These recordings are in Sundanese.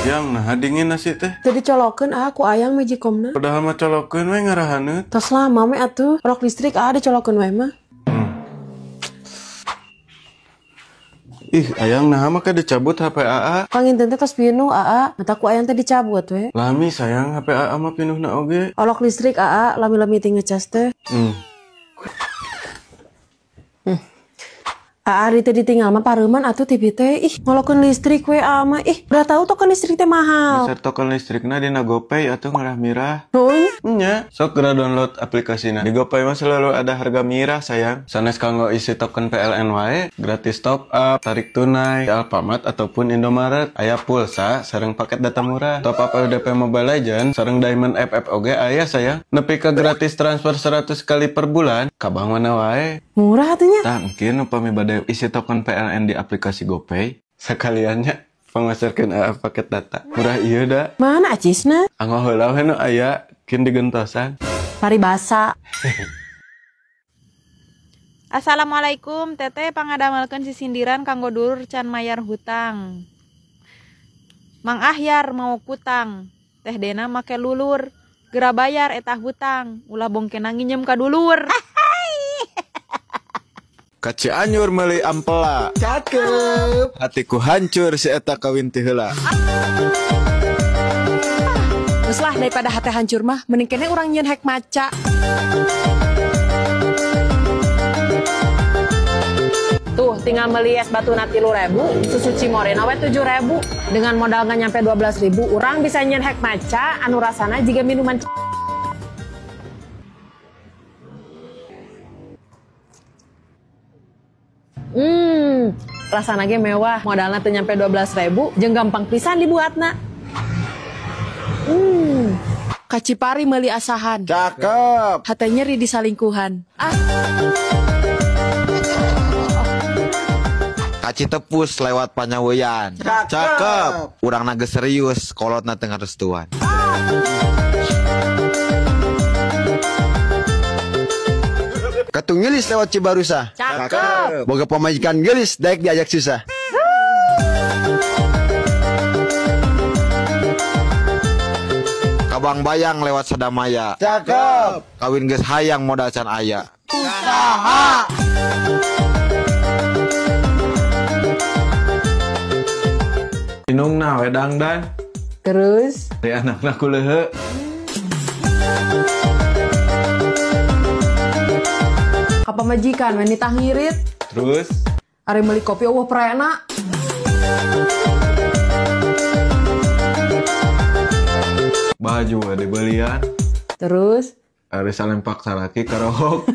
Yang nah dingin nasi teh. Teu dicolokeun ku ayang magicomna. Padahal mah colokeun we ngarahaneut. Tos lama we atuh. Rok listrik dicolokeun we mah. Ih, ayang nah mah dicabut HP AA. Panginten teh tos pinuh AA, mata ku ayang teh dicabut we. Lami sayang HP AA mah pinuhna oge. Olok listrik AA lami-lami ting ngecas teh. AA ari teh ditinggal mah pareuman atuh TV teh. Ih, ngolokeun listrik we AA mah. Ih, udah tahu token listrik teh mahal. Besar token listrikna dina GoPay atuh ngarah mirah. Heuh. Nya, sok geura download aplikasina. Di GoPay mah selalu ada harga mirah sayang. Sanes kanggo isi token PLN wae, gratis top up, tarik tunai, Alfamart ataupun Indomaret. Aya pulsa sareng paket data murah. Top up LDP Mobile Legends sareng Diamond FF oge aya sayang. Nepi ka gratis transfer 100 kali per bulan, ka bank mana wae. Murah atuh nya. Tah mungkin upami bade isi token PLN di aplikasi GoPay, sekaliannya pangasarkeun paket data. Murah ieu da. Mana acisna? Anggo heula we nu aya kin digentosan. Paribasa. Assalamualaikum, teteh pangadamelkeun sisindiran kanggo dulur can mayar hutang. Mang Ahyar mau kutang, Teh Dena make lulur, geura bayar eta hutang, ulah bongkena nginjem ka dulur. Ka Cianjur meuli ampela. Cakep. Hatiku hancur si eta kawin ti heula. Geus lah daripada hati hancur mah mending kene urang nyieun hack maca. Tuh tinggal beli es batu na 3.000, susu Cimorena we 7.000. Dengan modal nggak nyampe 12.000, urang bisa nyieun hack maca anu rasana jiga minuman. Rasana ge mewah, modalna teu nyampe 12.000, jeung gampang pisan dibuatna. Ka Cipari meuli asahan. Cakep. Hate nyeri disalingkuhan. Ah. Ka Citepus lewat Panyaweyan. Cakep. Urangna geus serius, kolotna teu ngarestuan. Ka Tunggilis lewat Cibarusah. Cakep. Boga pamajikan geulis daek diajak susah. Kabang Bayang lewat Sadamaya. Cakep. Kawin geus hayang modal can aya. Saha. Inungna we dangdan. Terus di anakna kuleuheuk. Ka pamajikan we nitah ngirit. Terus ari meuli kopi eueuh prena. Baju we dibelian. Terus ari salempak salaki karohok.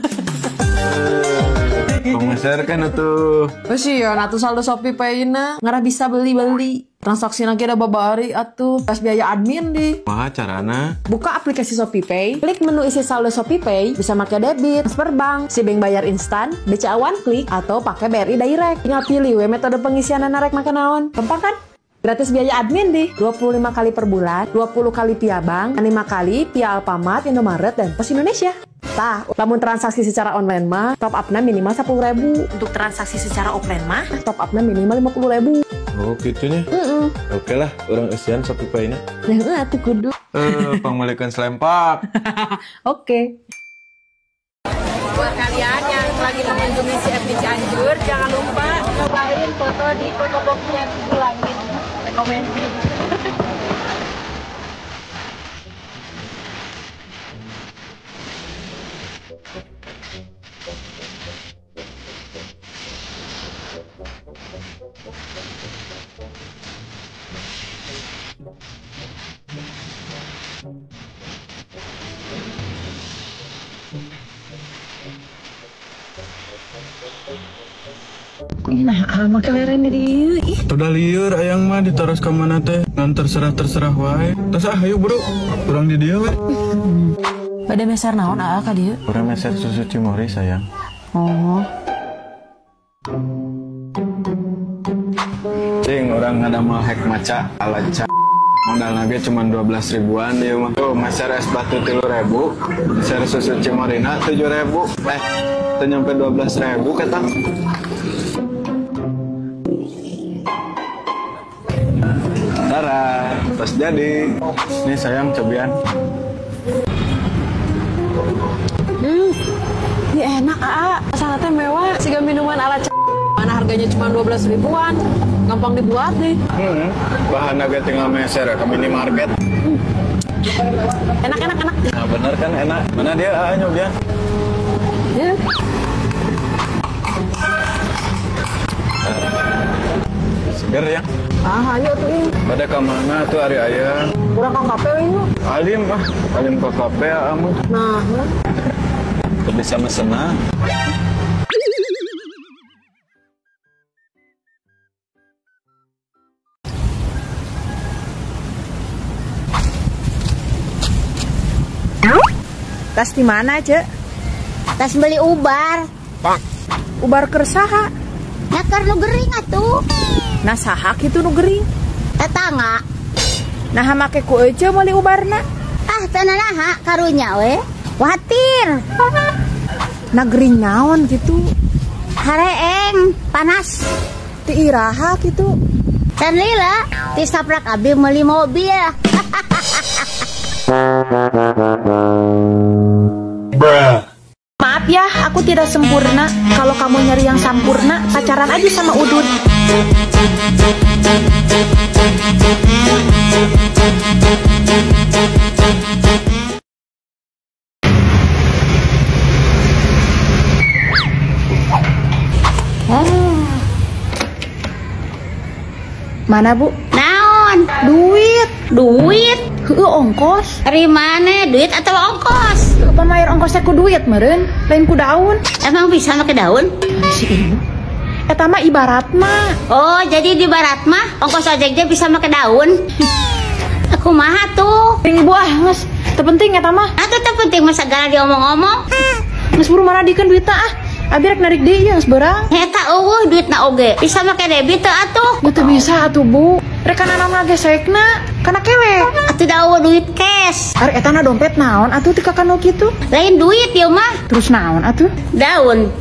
Pengeser kan atuh. Oh sih ya, atuh saldo Shopee Pay-na ngarah bisa beli-beli. Transaksi lagi ada babari atuh. Pas biaya admin di. Mah carana? Buka aplikasi Shopee Pay, klik menu isi saldo Shopee Pay, bisa make debit, transfer bank, si bank bayar instan, BCA One Click, atau pakai BRI Direct. Tinggal pilih we metode pengisian narek make naon. Gampang kan? Gratis biaya admin di 25 kali per bulan, 20 kali via bank, 5 kali via Alfamart, Indomaret, dan Pos Indonesia. Tah, lamun transaksi secara online mah top up-na minimal 10.000. Untuk transaksi secara offline mah top up-na minimal 50.000. Oh, gitunya. Oke lah, urang eusian Shopee Pay-na. Nah, atuh kudu. Pangmalikeun selempak. Oke. Buat kalian yang lagi mengunjungi CFD Cianjur, jangan lupa cobain foto di foto box-nya Langit. Rekomendasi. Nah, make leren di dieu ih. Udah lieur ayang mah ditaros ka mana teh, ngan terserah-terserah wae. Tos ah hayu bro, urang di dieu we. Bade meser naon aa ka dieu? Urang meser susu Cimori sayang. Oh. Cing, urang ngadamel hack maca ala ca. Modalna ge cuma 12 ribuan ieu mah. Tuh, meser es batu 3.000, meser susu Cimorina 7.000. Teu nyampe 12.000 ketang. Tara. Terus jadi. Nih sayang cobian. Ini enak, Aa. Rasanya teh mewah. Siga minuman ala mana harganya cuma 12 ribuan. Gampang dibuat nih. Bahan agak tinggal meser ke minimarket. Enak, enak, enak. Nah, bener kan enak. Mana dia, Aa, nyobian? Ya. Seger ya? Ah, ayo tuh ini. Pada ke mana tuh hari ayah? Kurang ke kafe ini. Alim ah, alim ke kafe amu. Nah, bisa mesen. Tas di mana, Cek? Tas beli ubar. Pak. Ubar keur saha? Nyakar nu gering atuh. Nah saha kitu nu gering? Tetangga. Nah make ku ece meuli ubarna? Ah, teu nanaha karunya we. Watir. Nah gering naon gitu? Hareeng panas. Ti iraha kitu? Can lila ti saprak abi meuli mobil. Bruh. Maaf ya, aku tidak sempurna. Kalau kamu nyari yang sampurna, pacaran aja sama Udut. Mana, Bu? Naon? Duit. Duit? Heueuh, ongkos. Dari mana? Duit atau ongkos? Apa mayar ongkosnya ku duit meureun? Lain ku daun. Emang bisa make daun? Si ibu. Eta mah ibarat mah. Oh, jadi di barat mah ongkos ojeknya bisa make daun. Aku mah tuh. Ring ibu ah, geus. Teu penting eta mah. Atuh teu penting mah sagala diomong-omong. Geus buru maradikeun duitna ah. Abi rek narik deui geus beurang. Eta eueuh duitna oge. Bisa make debit teu atuh? Teu bisa atuh, Bu. Rek kana naon ngagesekna? Kana kewek. Atuh da eueuh duit cash. Ari eta na dompet naon atuh teu kakano kitu? Lain duit ieu mah. Terus naon atuh? Daun.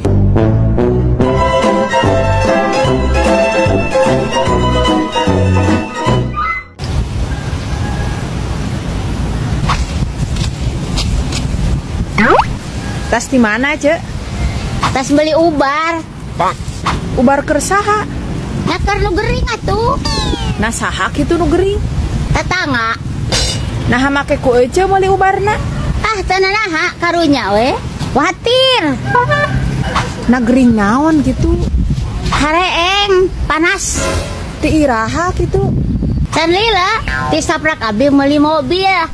Tas di mana, Cek? Tas beli ubar. Pak. Ubar keur saha? Nyakar nu gering atuh. Nah saha kitu nu gering? Tetangga. Nah make ku ece meuli ubarna? Ah, teu nanaha karunya we. Watir. Nah gering naon gitu? Hareeng panas. Ti iraha kitu? Can lila ti saprak abi meuli mobil.